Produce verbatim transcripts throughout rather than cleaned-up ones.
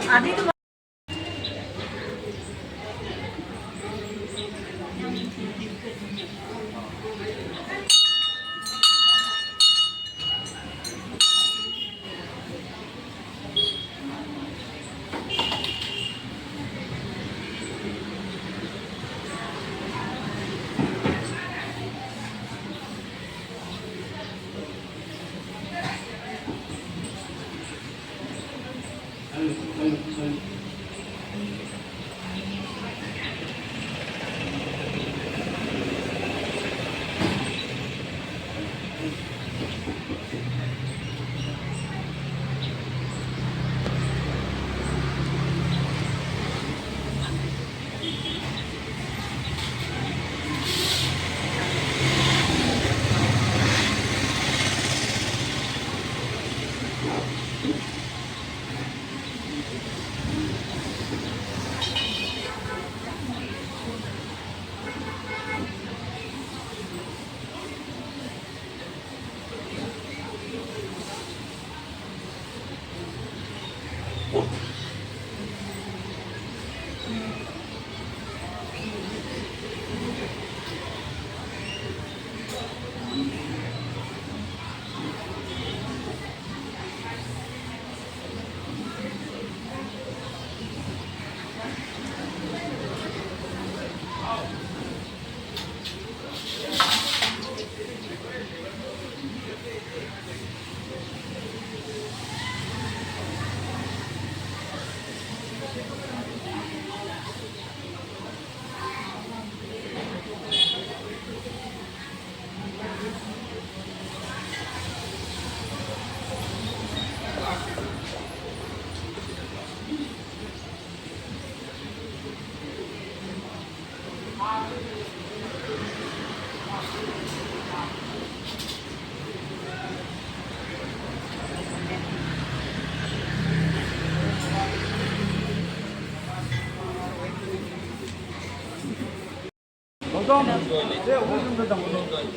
आधी तो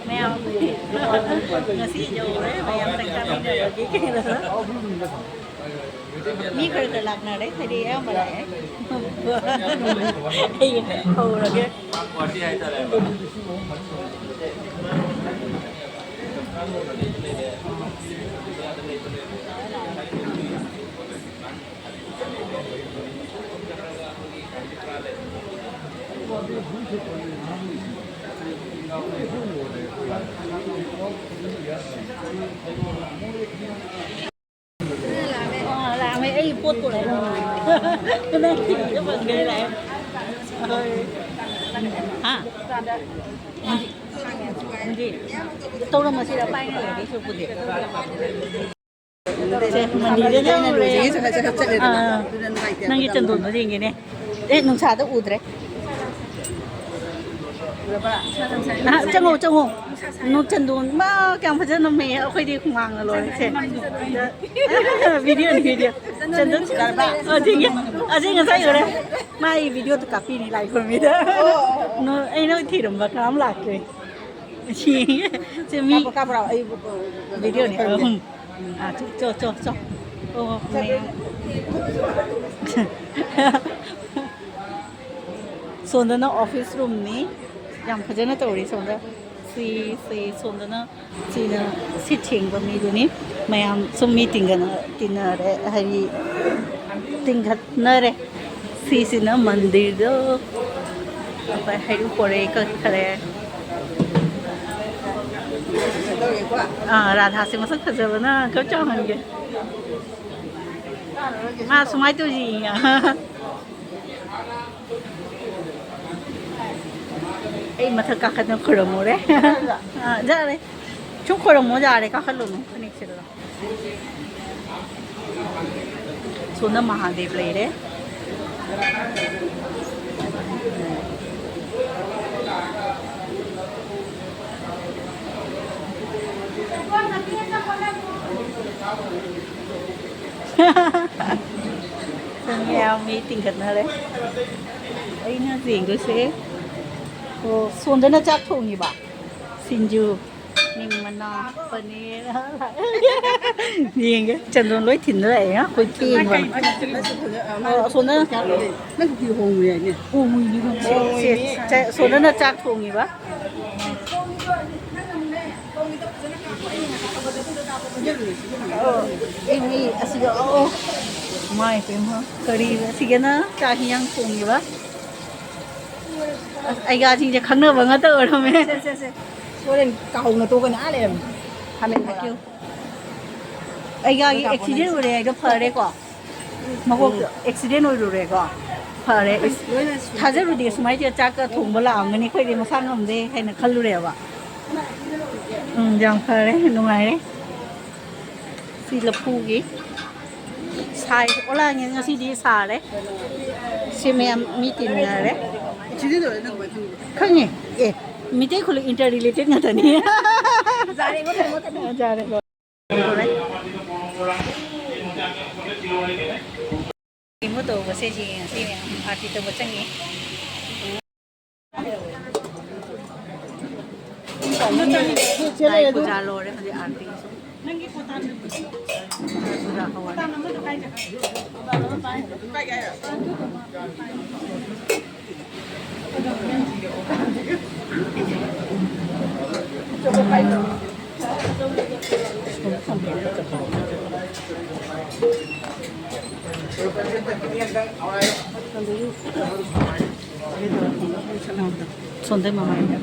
ꯃꯌꯥꯝ ꯉꯁꯤ ꯌꯧꯔꯦ, ꯃꯌꯥꯝ ꯆꯥꯛ ꯆꯥꯃꯤꯟꯅꯕꯒꯤ ꯀꯩꯅꯣ꯫ ꯃꯤ ꯈꯔ ꯈꯔ ꯂꯥꯛꯅꯔꯦ, ꯍꯥꯏꯗꯤ ꯑꯌꯥꯝꯕ ꯂꯥꯛꯑꯦ꯫ ꯑꯩ ꯍꯧꯔꯒꯦ꯫ ꯑꯥ, ꯂꯥꯛꯑꯝꯃꯦ꯫ ꯑꯩ ꯄꯣꯠ ꯄꯨꯔꯛꯑꯦ꯫ ꯅꯪ ꯊꯤꯕꯗ ꯐꯪꯗ꯭ꯔꯦ ꯂꯥꯛꯑꯦ꯫ ꯍꯥ? ꯇꯧꯔꯝꯃꯁꯤꯔ ꯄꯥꯏꯅ ꯂꯩꯗꯣꯏ ꯁꯔꯨꯛꯄꯨꯗꯤ꯫ ꯁꯦ, ꯃꯟꯗꯤꯔꯗ ꯂꯩꯔꯨꯔꯦ꯫ ꯑꯥ, ꯅꯪꯒꯤ ꯆꯟꯗꯣꯟꯗꯣ ꯌꯦꯡꯒꯦꯅꯦ꯫ ꯑꯦ, ꯅꯨꯡꯁꯥꯗ ꯎꯗ꯭ꯔꯦ꯫ ꯑꯥ, ꯆꯪꯉꯣ, ꯆꯪꯉꯣ꯫ ꯅꯨꯡ ꯆꯟꯗꯣꯟ, ꯃꯥ ꯀꯌꯥꯝ ꯐꯖꯅ ꯅꯝꯃꯦ꯫ ꯑꯩꯈꯣꯏꯗꯤ ꯍꯨꯃꯥꯡꯅ ꯂꯣꯏꯔꯦ꯫ ꯁꯦ꯫ ꯚꯤꯗꯤꯑꯣꯅꯤ, ꯚꯤꯗꯤꯑꯣ꯫ ꯆꯟꯗꯣꯟ, ꯑꯣ, ꯊꯦꯡꯉꯦ꯫ ꯑꯁꯤ ꯉꯁꯥꯏ ꯎꯔꯦ꯫ ꯃꯥ ꯑꯩ ꯚꯤꯗꯤꯑꯣꯗꯣ ꯀꯥꯞꯄꯤꯅꯤ ꯂꯥꯏ ꯈꯨꯔꯨꯝꯃꯤꯗ꯫ ꯅꯣ-, ꯑꯩꯅ ꯊꯤꯔꯝꯕ ꯀꯅꯥꯝ ꯂꯥꯛꯇ꯭ꯔꯦ꯫ ꯁꯤ, ꯁꯤ ꯃꯤ ꯀꯥꯞꯄ꯭ꯔꯣ? ꯑꯩ ꯚꯤꯗꯤꯑꯣꯅꯤ꯫ ꯎꯝ꯫ ꯑꯥ, ꯆꯣ, ꯆꯣ, ꯆꯣ, ꯆꯣ꯫ ꯑꯣ, ꯃꯌꯥꯝ꯫ ꯁꯣꯝꯗꯅ ꯑꯣꯐꯤꯁ ꯔꯨꯝꯅꯤ꯫ ꯌꯥꯝ ꯐꯖꯅ ꯇꯧꯔꯤ ꯁꯣꯝꯗ꯫ ꯁꯤ, ꯁꯤ, ꯁꯣꯝꯗꯅ ꯁꯤꯅ ꯁꯤꯠ ꯁꯦꯡꯕ ꯃꯤꯗꯨꯅꯤ꯫ ꯃꯌꯥꯝ ꯁꯨꯝ ꯃꯤ ꯇꯤꯟꯒꯅ-, ꯇꯤꯟꯅꯔꯦ, ꯍꯥꯏꯗꯤ ꯇꯤꯟꯈꯠꯅꯔꯦ꯫ ꯁꯤꯁꯤꯅ ꯃꯟꯗꯤꯔꯗꯣ꯫ ꯑꯩꯈꯣꯏ ꯍꯩꯔꯨꯛ ꯄꯣꯔꯦ ꯀꯛꯈꯔꯦ꯫ ꯑꯥ, ꯔꯥꯙꯥꯁꯦ ꯃꯁꯛ ꯐꯖꯕꯅ ꯈꯔ ꯆꯥꯎꯍꯟꯒꯦ꯫ ꯃꯥ ꯁꯨꯃꯥꯏꯅ ꯇꯧꯁꯤ꯫ ꯑꯩ ꯃꯊꯛ ꯀꯥꯈꯠꯅ ꯈꯨꯔꯨꯝꯃꯨꯔꯦ꯫ ꯑꯥ, ꯌꯥꯔꯦ꯫ ꯁꯨꯝ ꯈꯨꯔꯨꯝꯃꯣ, ꯌꯥꯔꯦ, ꯀꯥꯈꯠꯂꯨꯅꯨ꯫ ꯐꯅꯦꯛ ꯁꯦꯠꯂꯣ꯫ ꯁꯣꯝꯗ ꯃꯍꯥꯗꯦꯕ ꯂꯩꯔꯦ꯫ ꯃꯌꯥꯝ ꯃꯤ ꯇꯤꯡꯈꯠꯅꯔꯦ꯫ ꯑꯩꯅ ꯌꯦꯡꯗꯣꯏꯁꯦ ꯑꯣ, ꯁꯣꯝꯗꯅ ꯆꯥꯛ ꯊꯣꯡꯉꯤꯕ꯫ ꯁꯤꯡꯖꯨ, ꯅꯤꯝ ꯃꯅꯥ, ꯄꯅꯤꯔ꯫ ꯌꯦꯡꯒꯦ, ꯆꯟꯗꯣꯟ ꯂꯣꯏ ꯊꯤꯟꯗ ꯂꯥꯛꯑꯦ, ꯉꯥ ꯑꯩꯈꯣꯏ ꯊꯦꯡꯕꯅ꯫ ꯑꯣ, ꯑꯁꯣꯝꯗꯅ ꯅꯪ ꯀꯨꯀꯤ ꯍꯣꯡꯉꯨꯏ ꯍꯥꯏꯅꯦ꯫ ꯍꯣꯡꯉꯨꯏꯅꯤ, ꯍꯣꯡꯉꯨꯏ꯫ ꯁꯦ, ꯁꯦ, ꯑꯁꯣꯝꯗꯅ ꯆꯥꯛ ꯊꯣꯡꯉꯤꯕ꯫ ꯑꯣ, ꯏꯃꯩ, ꯑꯁꯤꯒ, ꯑꯣ, ꯃꯥꯏ ꯄꯦꯝꯃ, ꯀꯔꯤ, ꯑꯁꯤꯒꯅ ꯆꯥꯛ ꯍꯤꯟꯖꯥꯡ ꯊꯣꯡꯉꯤꯕ꯫ ꯑꯁ, ꯑꯩꯒꯥꯁꯤꯡꯁꯦ ꯈꯪꯅꯕ ꯉꯥꯛꯇ ꯑꯣꯏꯔꯝꯃꯦ꯫ ꯁꯦ, ꯁꯦ, ꯁꯦ꯫ ꯍꯣꯔꯦꯟ ꯀꯥꯎꯅ ꯇꯣꯛꯀꯅꯤ, ꯑꯥ ꯂꯩꯔꯝꯃꯦ꯫ ꯍꯥꯃꯦꯡ ꯕꯣꯔꯥ꯫ ꯑꯩꯒꯥꯒꯤ ꯑꯦꯛꯁꯤꯗꯦꯟ ꯑꯣꯏꯔꯦ ꯍꯥꯏꯗꯣ ꯐꯔꯦꯀꯣ? ꯃꯀꯣꯛꯇ ꯑꯦꯛꯁꯤꯗꯦꯟ ꯑꯣꯏꯔꯨꯔꯦꯀꯣ? ꯐꯔꯦ꯫ ꯏꯁ, ꯂꯣꯏꯅ ꯁꯨꯔꯦ꯫ ꯊꯥꯖꯔꯨꯗꯦ ꯁꯨꯃꯥꯏꯅ ꯆꯥꯛꯀ ꯊꯣꯡꯕ ꯂꯥꯛꯑꯝꯒꯅꯤ, ꯑꯩꯈꯣꯏꯗꯤ ꯃꯁꯥ ꯉꯝꯗꯦ ꯍꯥꯏꯅ ꯈꯜꯂꯨꯔꯦꯕ꯫ ꯎꯝ, ꯌꯥꯝ ꯐꯔꯦ, ꯅꯨꯡꯉꯥꯏꯔꯦ꯫ ꯁꯤ ꯂꯐꯨꯒꯤ ꯁꯥꯏ ꯑꯣꯂꯥꯡꯉꯦ ꯉꯁꯤꯗꯤ ꯁꯥꯔꯦ꯫ ꯁꯤ ꯃꯌꯥꯝ ꯃꯤ ꯇꯤꯟꯅꯔꯦ꯫ ꯑꯦꯛꯁꯤꯗꯦꯟ ꯑꯣꯏꯔꯦ ꯅꯪ ꯀꯃꯥꯏꯅ ꯈꯪꯉꯤꯕ? ꯈꯪꯉꯦ꯫ ꯑꯦ, ꯃꯤꯇꯩ ꯈꯨꯂꯨ ꯏꯟꯇꯔ ꯔꯤꯂꯦꯇꯦꯠ ꯉꯥꯛꯇꯅꯤ꯫ ꯌꯥꯔꯦ, ꯃꯨꯠꯊꯠꯂꯣ, ꯃꯨꯠꯊꯠꯂꯣ꯫ ꯌꯥꯔꯦ꯫ ꯀꯩꯅꯣ ꯇꯧꯕꯁꯦ ꯌꯦꯡꯉꯁꯤ ꯃꯌꯥꯝ ꯑꯥꯔꯇꯤ ꯇꯧꯕ ꯆꯪꯉꯤ꯫ ꯂꯥꯏ ꯄꯨꯖꯥ ꯂꯣꯏꯔꯦ ꯍꯧꯖꯤꯛ ꯑꯥꯔꯇꯤꯁꯨ꯫ ꯄꯨꯖꯥ ꯍꯧꯔꯅꯤ꯫ ꯁꯣꯝꯗꯩ ꯃꯃꯥꯏꯗ꯫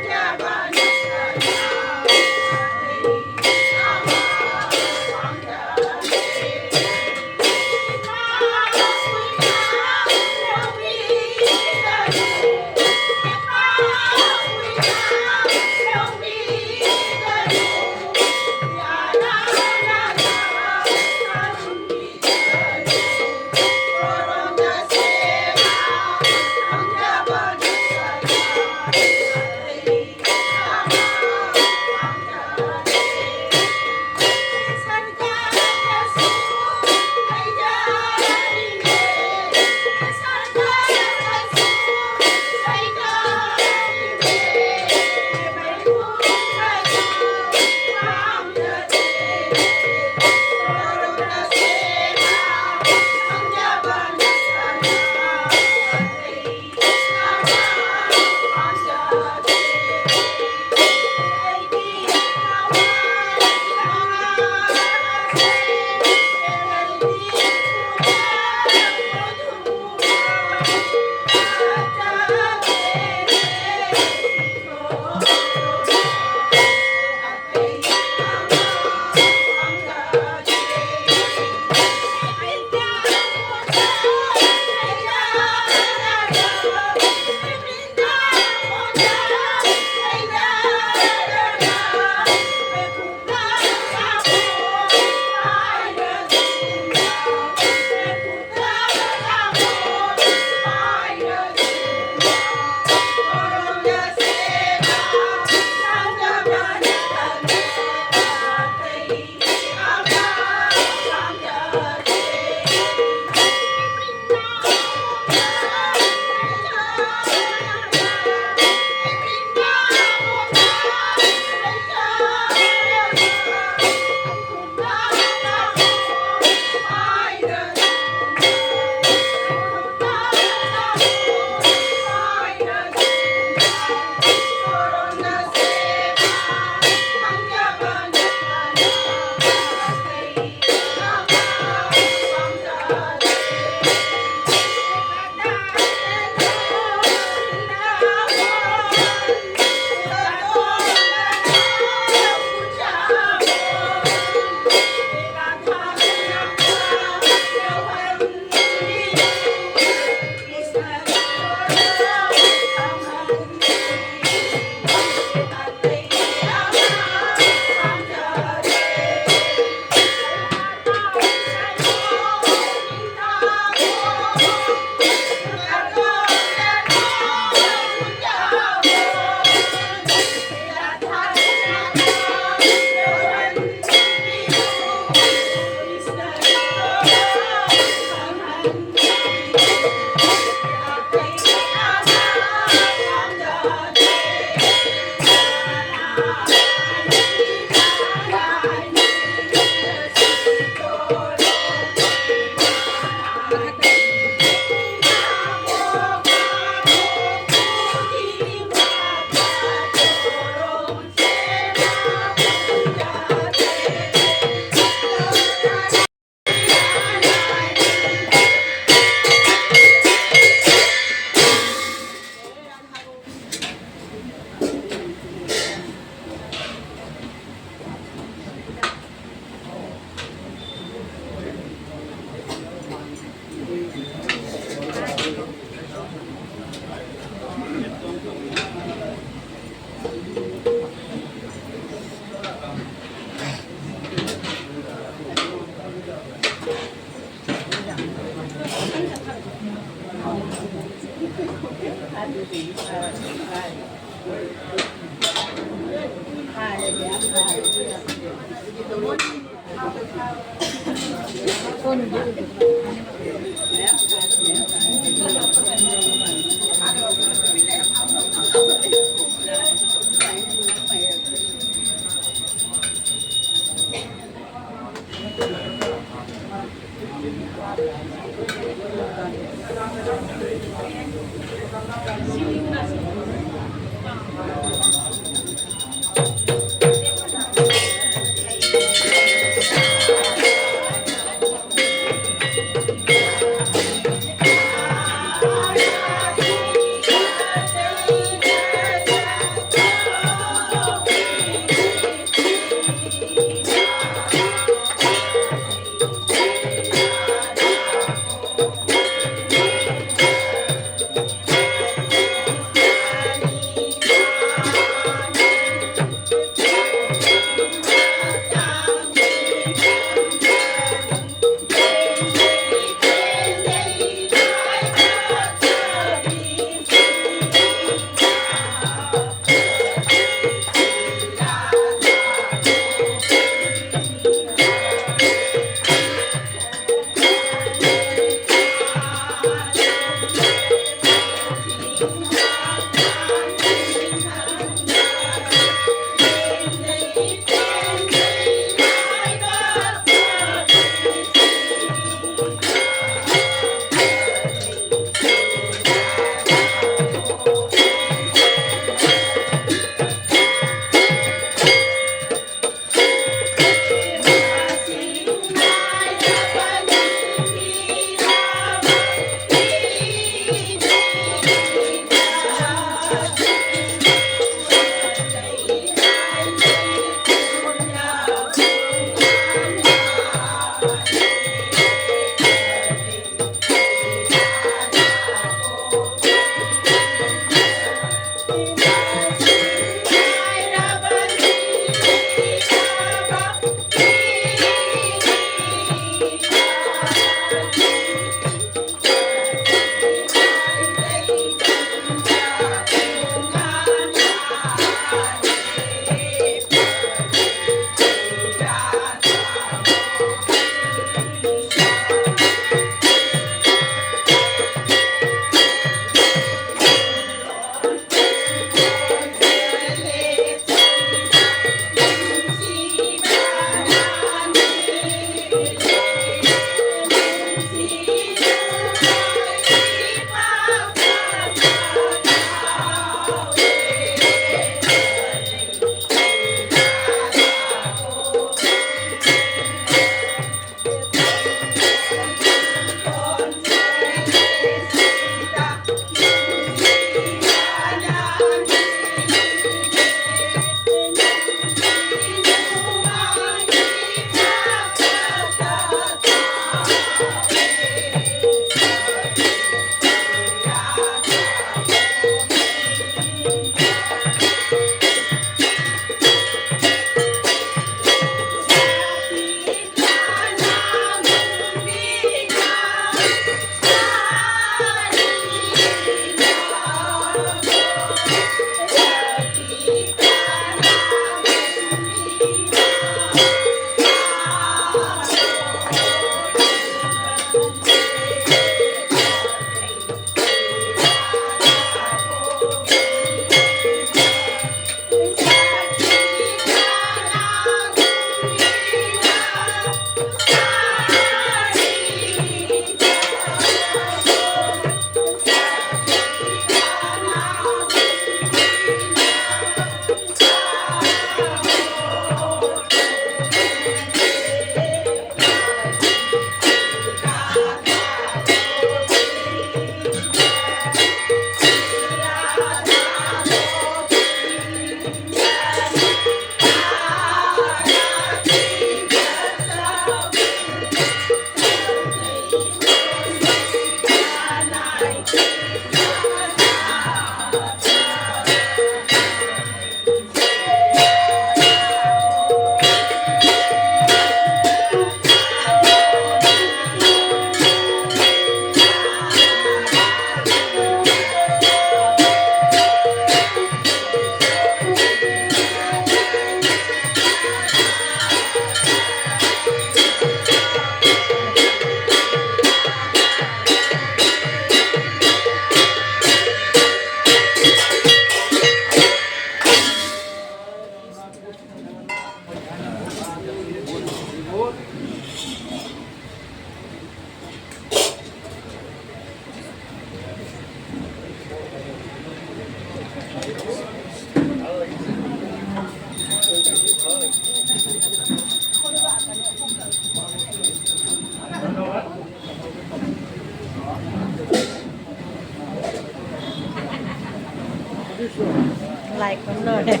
ꯂꯣꯏꯔꯦ꯫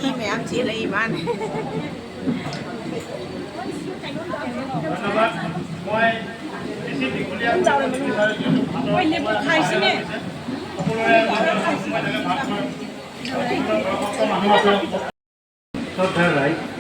ꯃꯤ ꯃꯌꯥꯝ ꯆꯦꯜꯂꯛꯏ ꯃꯥꯅꯦ꯫ ꯃꯣꯏ ꯂꯦꯞꯄꯨ ꯈꯥꯏꯁꯤꯅꯦ꯫ ꯈꯔ ꯂꯥꯛꯏ꯫